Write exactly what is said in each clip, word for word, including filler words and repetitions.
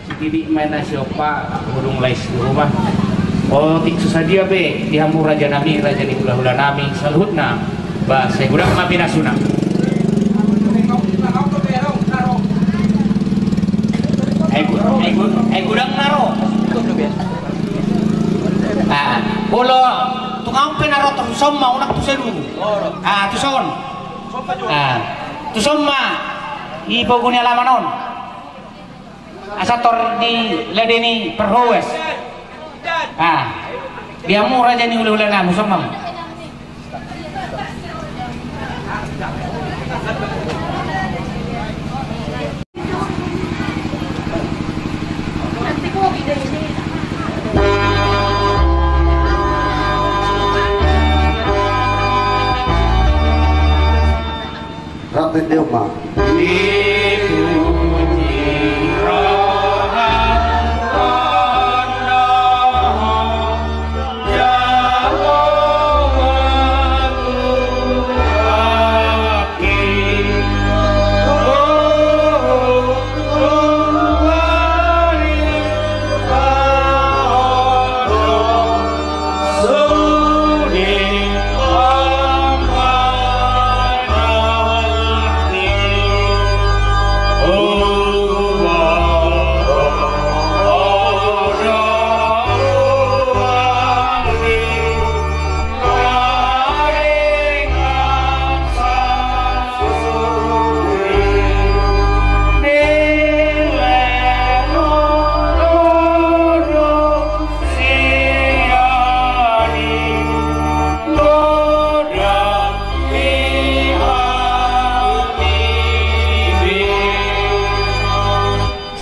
Sititi ma na siompa, hudung lais di rumah. Otik so sadia pe di hamu raja nami, raja ni hulahula nami saluhutna. Ba, sai godang ma pinasuna. Ai gu-, ai gu-, ai godang na ro. Ah, olo, tung ahu pe na ro tuson ma, unang tuson dulu. Ah, tuson. Ah, tuson ma. I pogu ni alaman on. Asa tor diladeni parhoas. Ah, di hamu raja ni hulahula nami, tuson ma. Rap tende ma.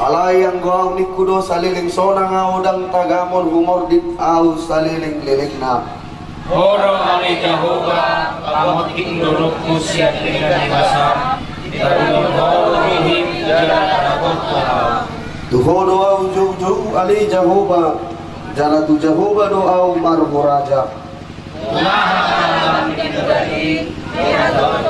Alai anggo ahu ningku do saleleng sonang ahu ndang tagamon humordit ahu salelenglelengna. Ho do ale Jahowa, pangontik ni dolokku sian denggan ni basam, tarlumobi ho roham jala tarapot ho ahu. Tu ho do ahu joujou ale Jahowa, jala tu Jahowa do ahu marhuraja. Ulaha alam di daging, di alam.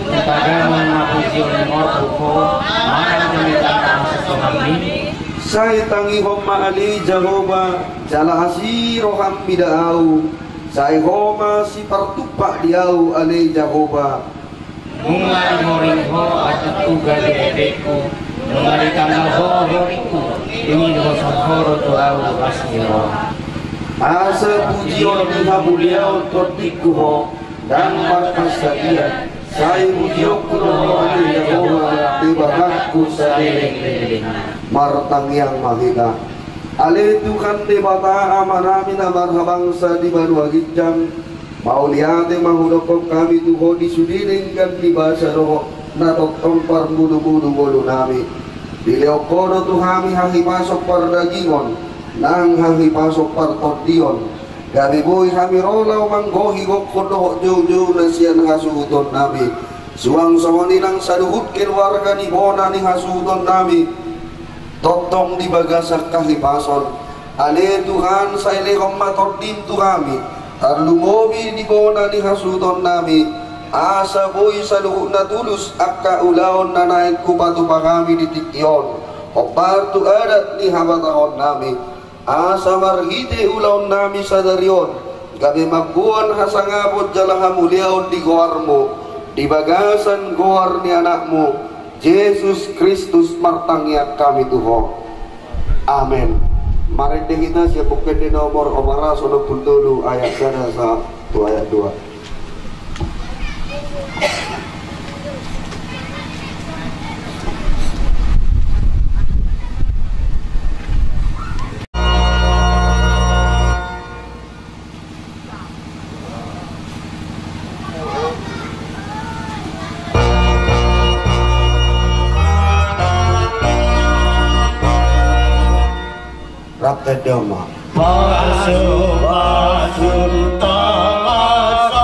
Tagamon ma pujion ni marbuk ho, manang jamitan na sesonang ni. Sai tangihon ma ale Jahowa, jala asi roham mida ahu, sai ho ma sipartumpak di ahu ale Jahowa. Nunga dihoring ho atikku gabe ebekku, nunga ditanda ho horingku, dung i dihoshon ho do tu ahu asi ni roha. Asa pujion ni hamuliaon tondingku ho, ndang marpansadian, sai pujionku do ho ale Jahowa, Debatangku saleleng. Martangiang ma hita. Ale Tuhan Debata Amanami na marhabangsa di banua ginjang, mauliate ma hudokkon hami tu ho di sude denggan ni basa dohot na tongtong parmudubudu ngolunami. Dilehon ho do tu hami hahipason pardagingon nang hahipason partondion, gabe boi hami ro laho manggohi gokhon dohot joujou na sian hasuhutonnami. Suang songon i nang saluhut keluarga ni bona ni hasuhutonnami tongtong di bagasan hahipason. Ale Tuhan, sai lehon ma tondim tu hami, tarlumobi di bona ni hasuhutonnami, asa boi saluhutna tulus angka ulaon na naeng hupatupa hami di tingki on, hombar tu adat ni habatahonnami. Asa marhite ulaonnami sadari on, gabe mamboan hasangapon jala hamuliaon di goarmu, di bagasan goar ni Anakmu, Jesus Kristus martangiang hami tu ho. Amen. Marende hita sian Buku Ende nomor opat ratus onom pulu tolu ayat sada sahat tu ayat dua. Rap tende ma. Pasu-pasu tanggasan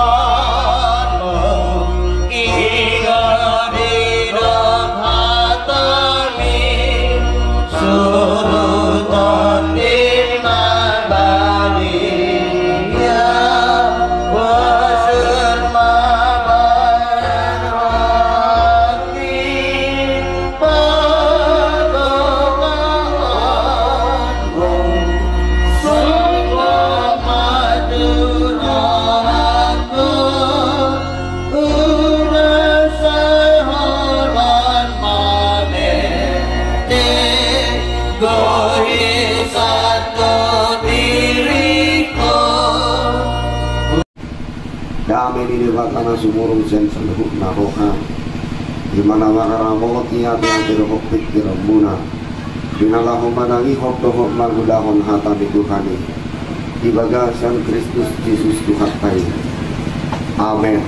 inga di dahatami surutan di nabari ya wasun ma barwati. Dame ni Debata na sumurung sian saluhutna roha, i ma na mangaramoti ateate dohot pingkiranmuna, di na laho manangihon dohot mangulahon hata ni Tuhan i, di bagasan Kristus Jesus Tuhanta i. Amen.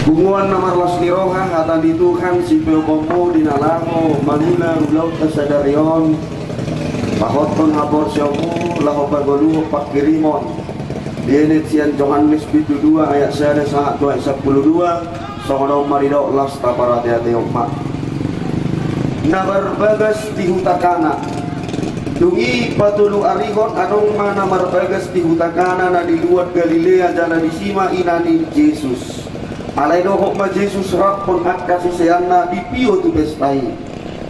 Punguan na marlas ni roha, hata ni Tuhan sipeoponmu di na laho mangula ulaonta sadari on, pahothon haporseaonmu laho pangoluhon pangkirimon, dienet sian Johannes pitu dua ayat sada sahat tu ayat sampulu dua. Songon on ma didok, laos taparateatehon ma. Na marbagas di huta Kana. Dung i patolu arihon adong ma na marbagas di huta Kana na di luat Galilea, jala disi ma ina ni Jesus. Alai dohot ma Jesus raphon angka siseanna dipio tu pesta i.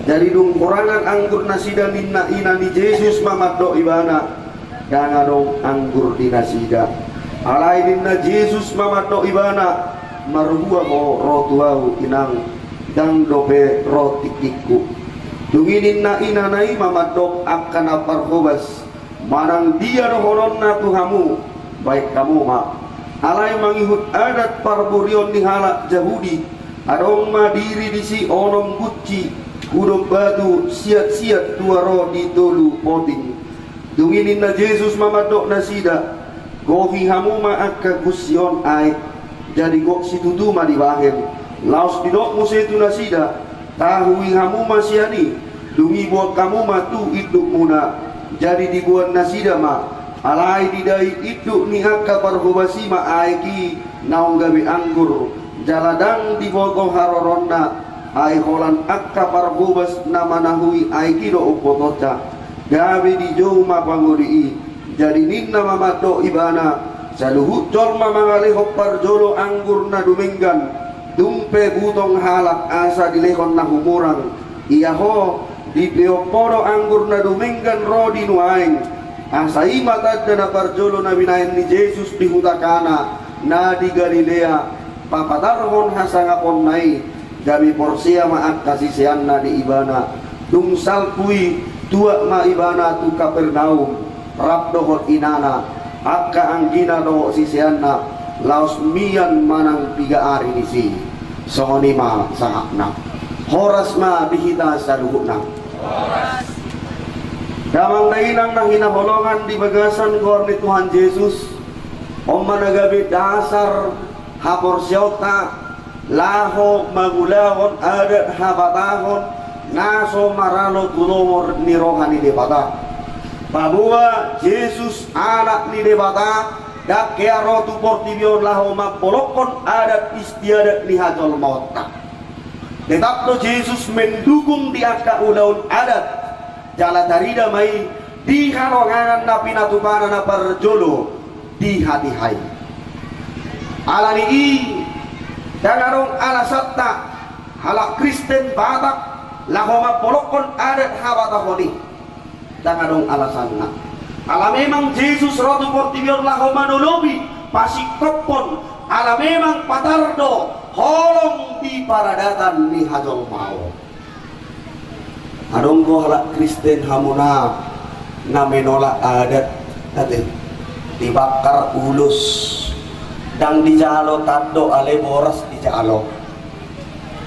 Jadi dung horangan anggur nasida, ninna ina ni Jesus ma mandok ibana, ndang adong anggur di nasida. Alai ninna Jesus ma mandok ibana, marbua ho ro tu ahu inang, ndang dope ro tingkingku. Dung i ninna inana i ma mandok angka na parhobas, manang dia dohononna tu hamu, baen hamu ma. Alai mangihut adat parburion ni halak Jahudi, adong ma diri disi onom gunci, hudon batu, siatsiat dua ro di tolu poting. Dung i ninna Jesus ma mandok nasida, gohi hamu ma angka gunci on aek, jadi gok situtu ma dibahen. Laos didok muse tu nasida, tahui hamu ma sian i, dung i boan hamu ma tu indukmuna. Jadi diboan nasida ma, alai didai induk ni angka parhobas i ma aek i naung gabe anggur, jala ndang diboto haroronna, ai holan angka parhobas na manahui aek i do umbotonta. Gabe dijou ma pangoli i. Jadi ninna ma mandok ibana, saluhut jolma mangalehon parjolo anggur na dumenggan, dung pe butong halak asa dilehon na humurang. Ia ho, dipeop ho do anggur na dumenggan ro di nuaeng. Asa i ma tanda na parjolo na binahen ni Jesus di huta Kana na di Galilea, papatarhon hasangaponna i. Gabe porsea ma angka siseanna di ibana. Dung salpu i, tuat ma ibana tu Kapernaum, rap dohot inana, angka anggina dohot siseanna, laos mian manang piga ari disi. Songon i ma sahatna. Horas ma di hita saluhutna. Damang dainang na hinaholongan di bagasan goar ni Tuhan Jesus, on ma na gabe dasar haporseaonta laho mangulahon adat habatahon na so maralo tu lomor ni roha ni Debata. Paboa Jesus Anak ni Debata, ndang hea ro tu portibi on laho mambolongkon adat istiadat ni hajolmaonta. Tetap do Jesus mendukung di angka ulaon adat, jala tarida ma i di halongangan na pinatupana na parjolo di hatiha i. Alani i, ndang adong alasanta halak Kristen Batak laho mambolongkon adat habatahon i. Ndang adong alasanna. Ala memang Jesus ro tu portibi on laho manolopi, pasingkophon, ala memang patar do holong di paradatan ni hajolmaon. Adong do halak Kristen hamuna na menolak adat, ate, dibakar ulos, ndang dijalo tando, alai boras dijalo.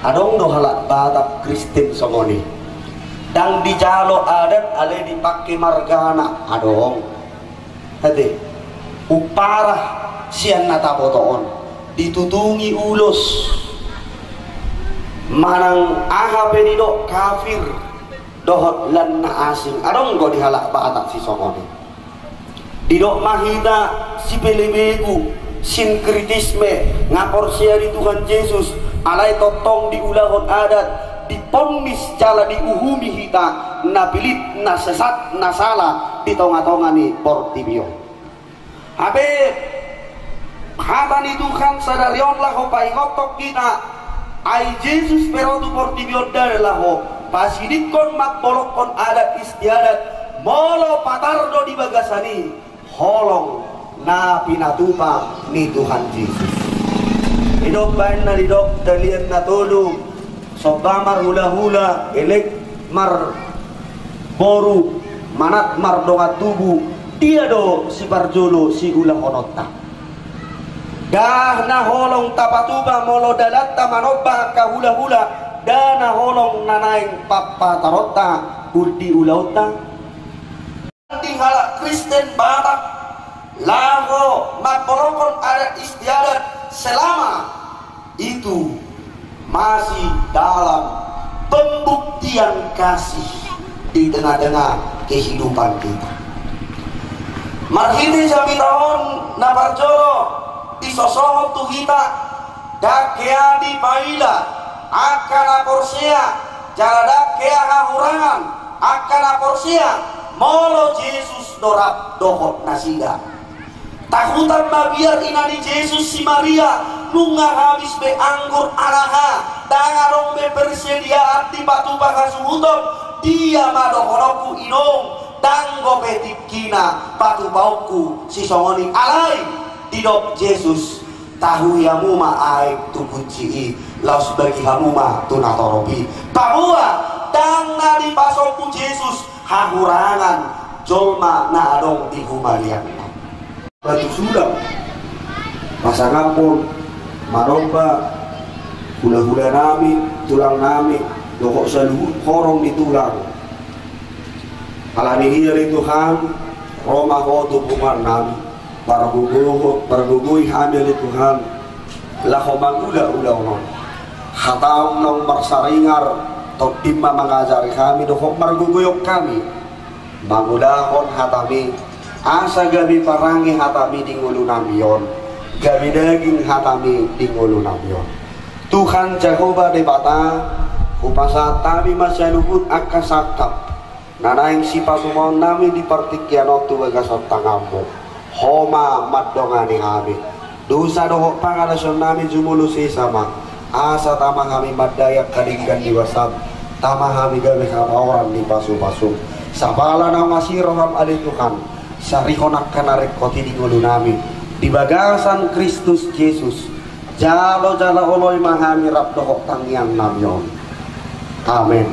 Adong do halak Batak Kristen songon i. Ndang dijalo adat alai dipangke margana, adong. Ate, umparah sian na taboto on, ditutungi ulos, manang aha pe didok kafir dohot lan na asing, adong do di halak Batak sisongon i. Didok ma hita sipelebegu, sinkritisme, nga porsea di Tuhan Jesus, alai tongtong diulahon adat, diponnis jala diuhumi hita na pilit, na sesat, na sala di tongatonga ni portibi on. Hape hata ni Tuhan sadari on laho paingothon hita, ai Jesus pe ro tu portibi on ndada laho pasidingkon mambolongkon adat istiadat, molo patar do di bagasan i holong na pinatupa ni Tuhan Jesus. Didok baen na didok Daniel na tolu, somba marhulahula, elek marboru, manat mardongan tubu, dia do siparjolo siulahononta. Nda na holong tapatupa molo dalanta manomba angka hulahula, nda na holong na naeng pampataronta undi ulaonta. Di halak Kristen Batak laho mangholongkon adat istiadat selama itu masih dalam pembuktian kasih di tengah-tengah kehidupan kita. Marhite jamita on na parjolo disosohon tu hita, ndang hea dipaila angka na porsea, jala ndang hea hahurangan angka na porsea molo Jesus do rap dohot nasida. Tahutan ma biar ina ni Jesus si Maria, nunga habis be anggur alaha, ndang adong be persediaan dipatupa hasuhuton, dia ma dohononku inong, ndang dope tingkina patupaonku sisongon i. Alai didok Jesus, tahui hamu ma aek tu gunci i, laos bagi hamu ma tu natorop i. Paboa ndang na dipasombu Jesus hahurangan jolma na adong di humaliangna. Batu sulang pasangaphon manomba hulahula nami, tulang nami, dohot saluhut horong ni tulang. Alani i ale Tuhan, ro ma Ho tu punguan nami, pargogo-, pargogoi hami ale Tuhan, laho mangula ulaon on. HataM naung marsaringar, tondin ma mangajari hami dohot margogoihon hami mangulahon hataMi, asa gabe parange hataMi di ngolunami on, gabe daging hataMi di ngolunami on. Tuhan Jahowa Debata, hupasahat hami ma saluhut angka sangkap na naeng sipatupaonnami di partingkian on tu bagasan tanganMu. Ho ma mandongani hami. Dosa dohot pangalaosionnami jumolo sesa ma, asa tama hami mandai angka denggan ni basaM, tama hami gabe hapaoran ni pasupasu. Sapala naung asi rohaM ale Tuhan, sarihon angka na ringkot i di ngolunami, di bagasan Kristus Jesus, jalo jala oloi ma hami rap dohot tangiangnami on. Amen.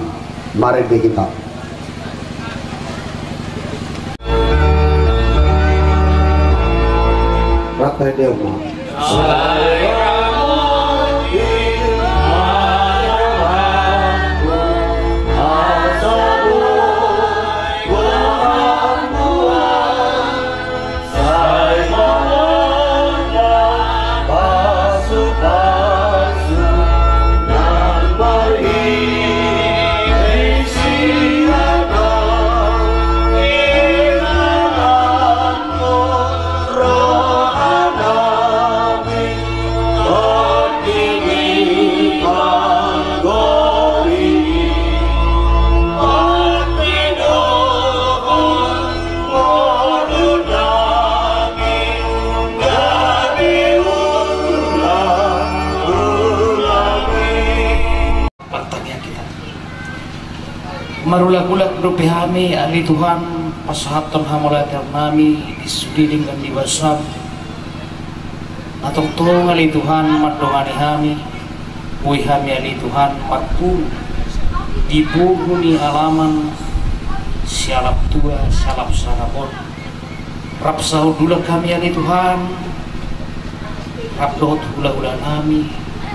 Marende hita. Rap ma ende, Oma. Martangiang hita. Marulakulak dope hami ale Tuhan, pasahathon hamauliateonnami di sude denggan ni basaM. Na tongtong ale Tuhan mandongani hami, boi hami ale Tuhan marpungu di pungu ni alaman sialap tua sialap sangap on. Rap sahundulan hami ale Tuhan, rap dohot hulahulanami,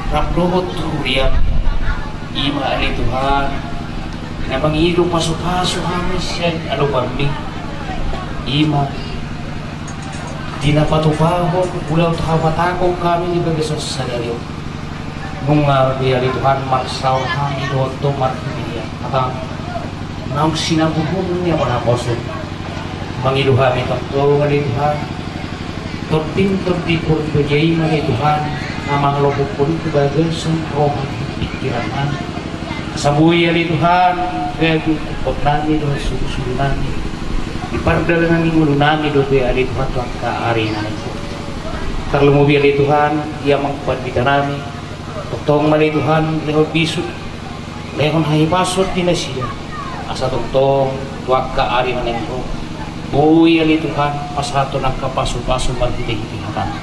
rap dohot huriaM. I ma ale Tuhan na mangido pasupasu hami sian adopanMi. I ma di na patupahon ulaon habatahon hami di bagasan sadari on. Nunga be ale Tuhan marsaor hami dohot Ho marhite hataM naung sinapuhon ni angka naposo. Mangido hami tongtong ale Tuhan, tonding tondingkon pe dia i ma ale Tuhan na mangalophon tu bagasan roha ni pingkiran nami. Asa boi ale Tuhan gabe ungkupon nami dohot sugusugu nami di pardalanan ni ngolu nami dope ale Tuhan tu angka ari na naeng ro. Tarlumobi ale Tuhan di amang pandita nami, tongtong ma ale Tuhan lehon bisuk, lehon hahipason di nasida, asa tongtong tu angka ari na naeng ro boi ale Tuhan pasahathon angka pasupasu marhitehite hataM.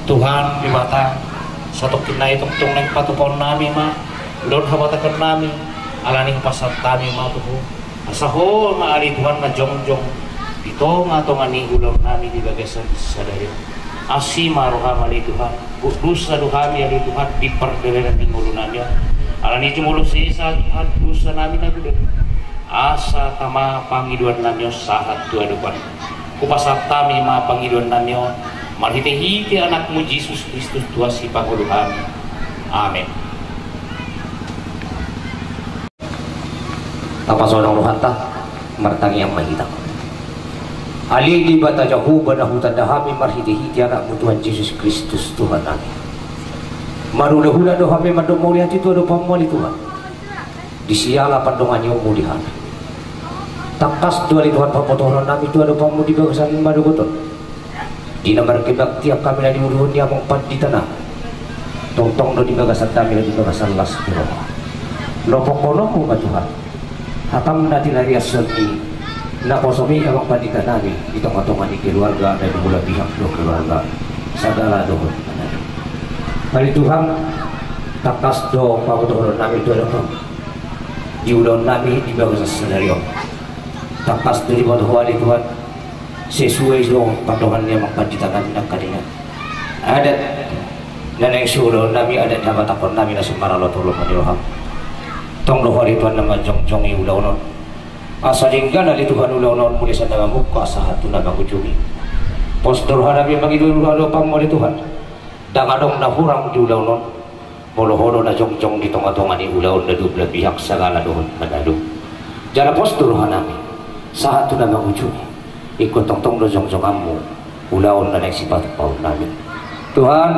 Tuhan Debata, satongkin nai tongtong naeng patupaon nami ma ulaon habatahon nami, alani i hupasahat hami ma tu Ho. Asa Ho ma ale Tuhan na jongjong Di tonga-tonga ni ulaon nami di bagasan sadari on, asi ma roham ale Tuhan. Dosa do hami ale Tuhan di pardalanan ni ngolu nami on. Alani jumolo sesa Tuhan dosa nami na godang, asa tama pangidoan nami on sahat tu adopan. Hupasahat hami ma pangidoan nami on marhite-hite Anakmu Jesus Kristus, Tuhan sipangolu hami. Amen. Tapasonang rohanta, martangiang ma hita. Ale Debata Jahowa na hutanda hami marhite-hite Anakmu Tuhan Jesus Kristus Tuhan nami, marhula-hula do hami mandok mauliate tu adopanmu ale Tuhan, di siala pandonganionmu di hami. Tangkas do ale Tuhan pamotohonon nami tu adopanmu di bagasan na manogot on. Di na markebaktian hami na niuluhon ni amang pandita nami, tongtong do di bagasan nami, di bagasan las ni roha. Lopokhononmu ma Tuhan hatam na tinariashon ni naposomi amang pandita nami di tonga-tonga ni keluarga, na di mula pihak do keluarga sagala dohot. Ale Tuhan, tangkas do pamotohonon nami tu adopanmu di ulaon nami di bagasan sadari on. Tangkas do diboto Ho ale Tuhan, sesuai do pandohan ni amang pandita nami nangkaningan. Adat na naeng siulaon nami, adat na habatahon nami na sumaralo tu lomo ni roham. Tong do Ho ale Tuhan na manjongjongi ulaon on, asa denggan ale Tuhan ulaon on mulai sian na mamungka sahat tu na mangujungi. Pos do roha nami mangido tu adopanmu ale Tuhan, ndang adong na hurang di ulaon on. Molo Ho do na jongjong di tonga-tonga ni ulaon na dua belas pihak sagala dohot na dalu. Jala pos do roha nami sahat tu na mangujungi. Ingkon tongtong do jongjonganmu ulaon na naeng sipatupaon nami. Tuhan,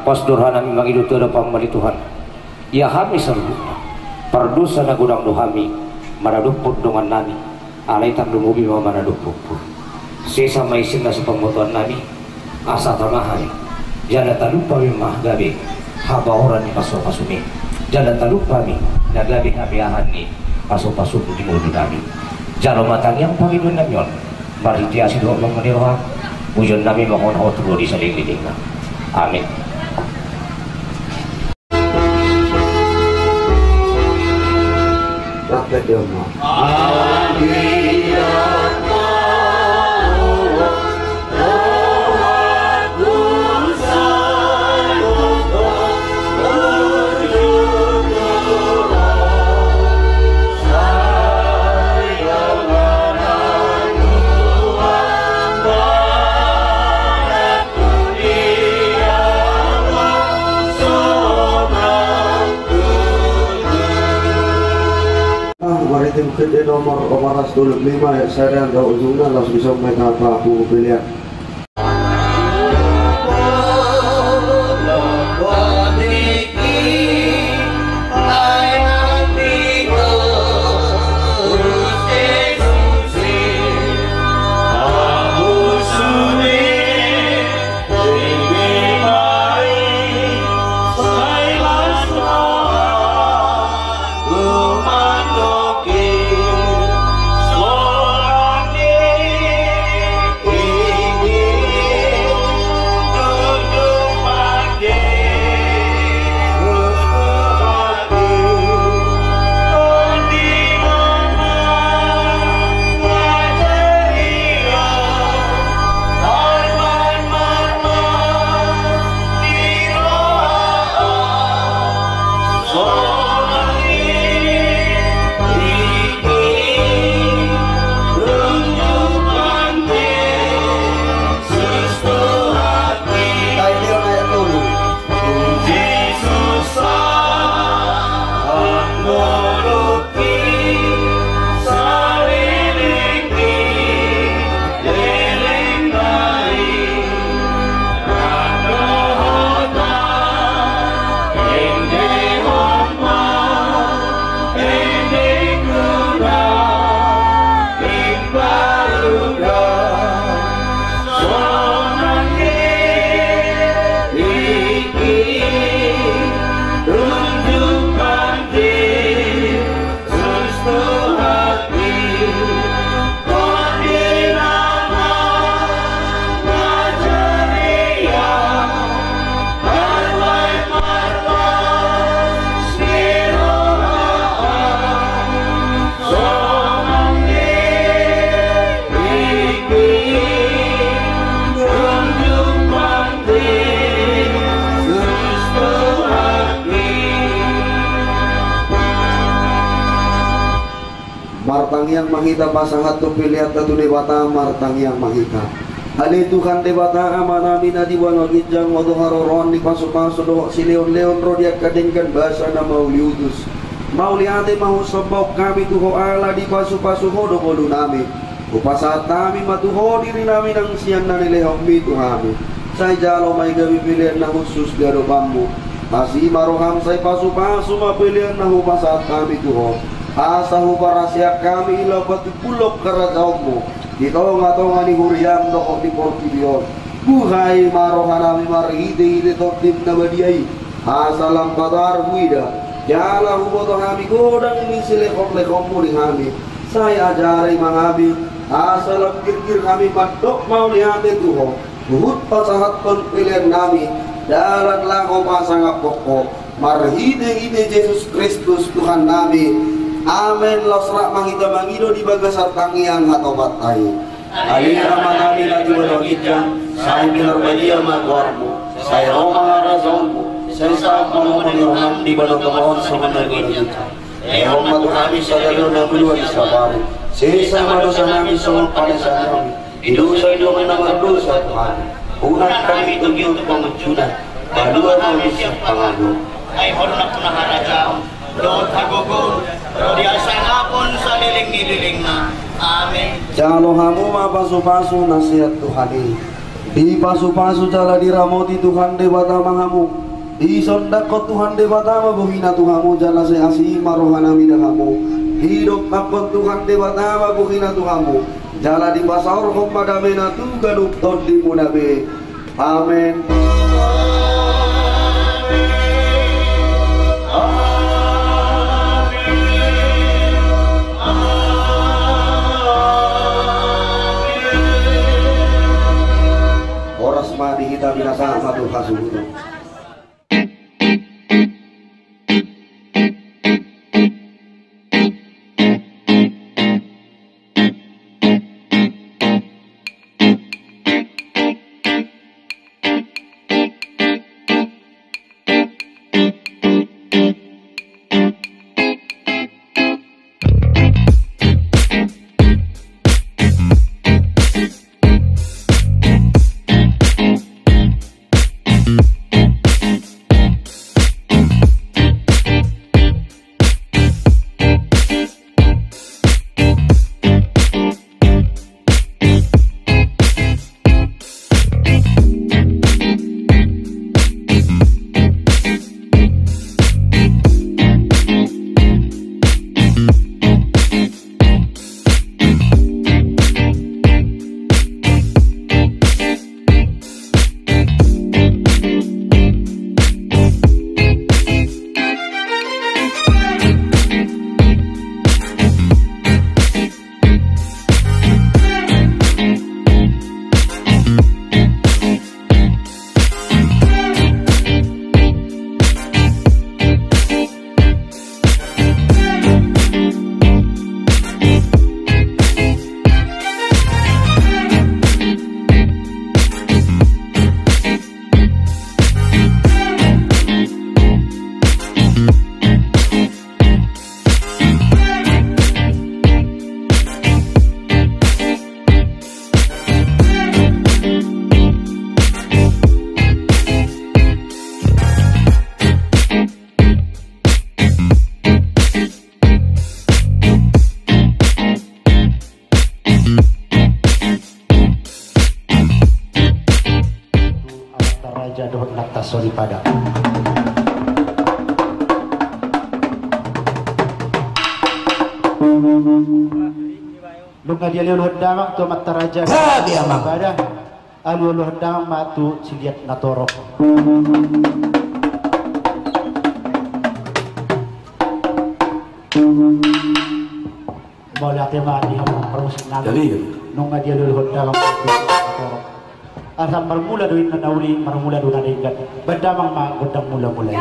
pos do roha nami mangido tu adopanmu ale Tuhan. Ia hami saluhutna pardosa na godang do hami maradophon dongan nami. Alai tarlumobi ma maradophon. Sesa ma isi na so pamotoan nami, asa tama hami. Jala talup hami ma gabe habaoran ni pasupasumi. Jala talup hami na gabe habeahan ni pasupasum di ngolu nami. Jalo ma tangiang pangidoan nami on marhite asi dohot lomo ni roham. Pujion nami ma hona Ho tu ro di saleleng ni lelengna. Amen. Marhite Buku Ende nomor opat ratus tolu pulu lima ayat sada hingga ujungna, laos dison ma hita papungu pelean. Tangiang ma hita pasahathon peleanta tu Debata, martangiang ma hita. Ale Tuhan Debata Amanami na di banua ginjang, on do haroroan ni pasupasu dohot silehonlehon ro di angka denggan basa na mauliutus. Mauliate ma husombahon hami tu Ho ala dipasupasu Ho do ngolunami. Hupasahat hami ma tu Ho dirinami nang sian na nilehonMi tu hami. Sai jalo ma i gabe pelean na hushus di adopanMu. Asi ma rohaM, sai pasupasu ma pelean na hupasahat hami tu Ho. Asa huparaseak hami i laho patumbulhon harajaonMu di tongatonga ni huriaM dohot di portibi on. Buhai ma rohanami marhitehite TondiM na badia i, asa lam patar huida jala huboto hami godang ni silehonlehonMu di hami. Sai ajari ma hami, asa lam girgir hami mandok mauliate tu Ho, huhut pasahathon peleannami dalan laho pasangaphon Ho, marhitehite Jesus Kristus Tuhannami. Amen. Laos rap ma hita mangido di bagasan tangiang hatopanta i. Ale Amanami na di banua ginjang, sai pinarbadia ma goarMu, sai ro ma harajaonMu, sai saut ma lomo ni rohaM di banua tonga on songon na di banua ginjang. Lehon ma tu hami sadari on hangoluan sabaru. Sesa ma dosanami songon panesanami di dosa ni dongan na mardosa tu hami. Unang hami togihon tu pangunjunan, palua ma hami sian pangago. Ai Ho do nampuna harajaon dohot hagogoon ro di hasangapon saleleng ni lelengna. Amen. Jalo hamu ma pasupasu na sian Tuhan i. Dipasupasu jala diramoti Tuhan Debata ma hamu. Disondangkon Tuhan Debata ma bohina tu hamu jala sai asi ma rohanami da hamu. Didompakkon Tuhan Debata ma bohina tu hamu jala dipasaorhon ma damena tu ganup tondimuna be. Amen. Horas ma di hita, binasahat ma tu hasuhuton. Amanta raja dohot inanta soripada. Nunga dialualuhon damang tu amanta raja dohot inanta soripada. Alualuhon damang ma tu si liat na torop. Mauliate ma di hamu parmusik nami. Jadi, nunga dialualuhon damang ma tu si liat na torop. Asa marmula do inna na uli, marmula do na denggan. Bahen damang ma gondang mulamula i.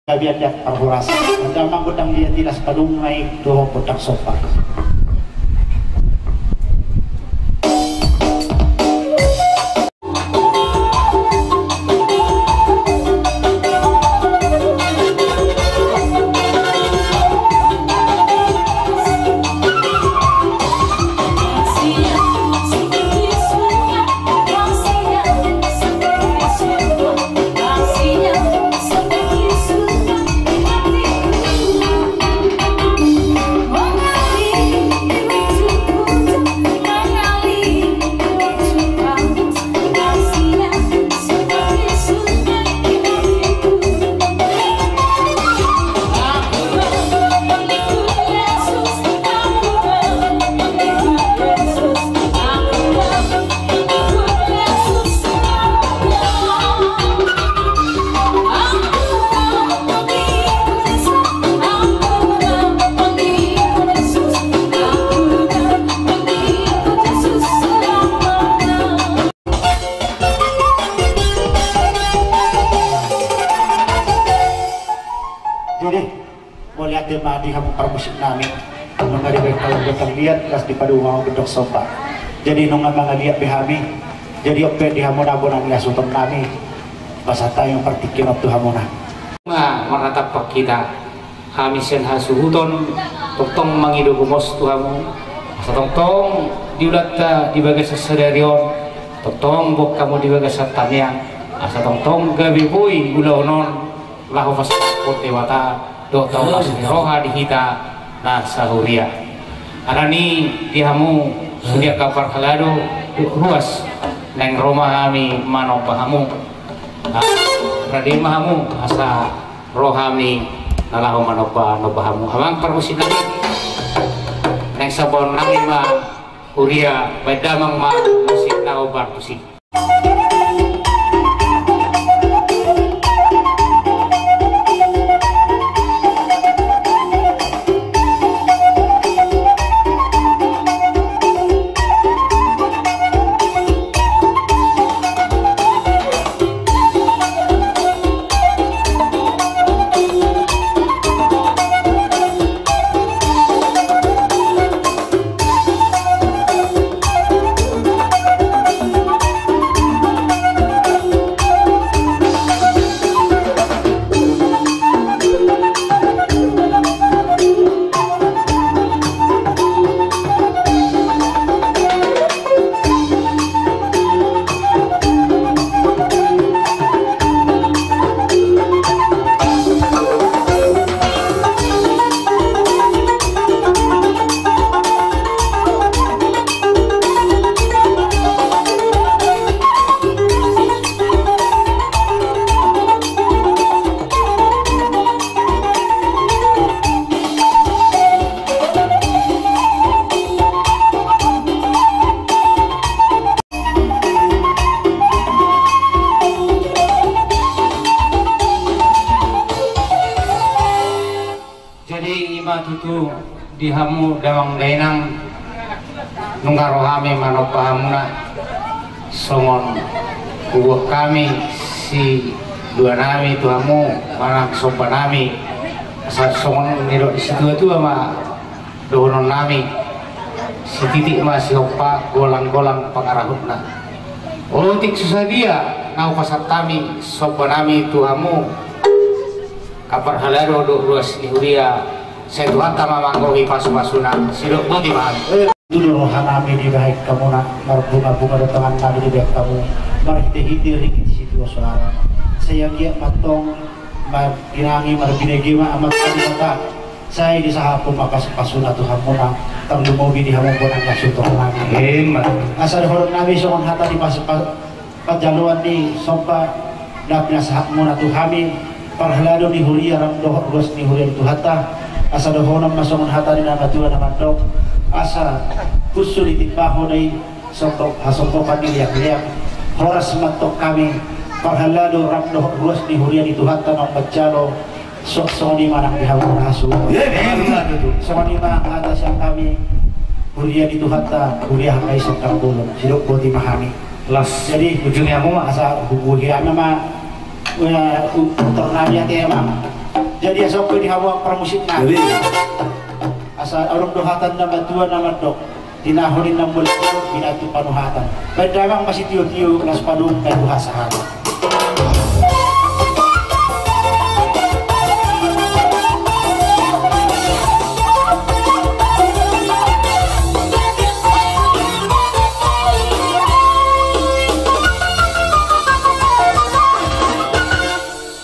Gabe adat parhorasan. Gondang ma gondang dia tilas, padung ma i dohot gondang somba. Nunga di hamu parmusik nami, nunga dibaen hamu gondang liat, laos dipadomu hamu gondang somba. Jadi nunga mangaliat be hami. Jadi on pe di hamu na bona ni hasuhuton nami, pasahat hami ma partingkian on tu hamuna. Nunga marnatampak hita, hami sian hasuhuton tongtong mangido gomos tu hamu. Asa tongtong di ulaonta di bagasan sadari on, tongtong boan hamu di bagasan tangiang. Asa tongtong gabe boi ulaon on laho pasahathon Debata dohot taon ni roha di hita na sahuria. Alani di hamu sude angka parhalado dohot ruas, naeng ro ma hami manomba hamu. Ah, rade ma hamu asa ro hami na laho manomba, nomba hamu. Amang parmusik nami, naeng sambahon nami ma huria, baen damang ma musik na hombar tusi. Jadi i ma tutu di hamu damang dainang, nunga ro hami manomba hamuna. Songon huboan hami sidua nami tu hamu manang somba nami, asa songon nidok ni situatua ma dohonon nami: Sititik ma sihompa, golang-golang pangarahutna. Otik so sadia na hupasahat hami somba nami tu hamu angka parhalado dohot ruas ni huria, sai Tuhanta ma manggohi pasu-pasuna. Sidok boti ma hami. Tutu do roha nami dibahen hamuna, marbunga-bunga do tangan nami dibahen hamu, marhite-hite ringgit sitio soara. Sai anggiat ma antong marginangi marbinege ma Amanta Debata, sai disahaphon ma pasu-pasuna tu hamuna, tarlumobi di hamu bona ni hasuhuton nami. Ima. Asa dohonon nami songon hata ni pasu-pasu, panjaloan ni somba na pinasahatmuna tu hami, parhalado ni huria ram dohot ruas ni huria ni Tuhanta. Asa dohonon ma songon hata ni na matua na mandok: Asa punsu ditimbahon i, sombong, hasombokan ni leang-leang. Horas ma antong hami parhalado ram dohot ruas ni huria ni Tuhanta naung manjalo. So, songon i ma nang di hamu na hasuhuton. Ima tutu. Songon i ma hata sian hami, huria ni Tuhanta, huria Hanggaisa Tangbolon. Sidok boti ma hami. Las. Jadi ujungna hamu ma asa huboan hami ma, eh, u-, utor nami ate ma. Jadi asa on pe di hamu parmusik nami. Jadi. Asa adong do hata ni na matua na mandok: Tinahu ni na mulak, binatu panuhatan. Baen damang ma sitio-tio, laos padomu ma tu hasahatan.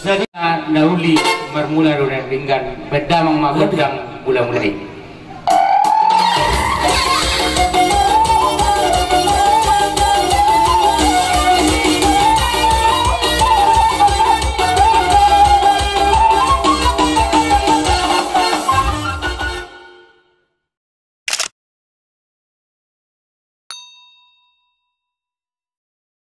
Jadi na uli marmula do na ringgan, baen damang ma gondang mula-mula i.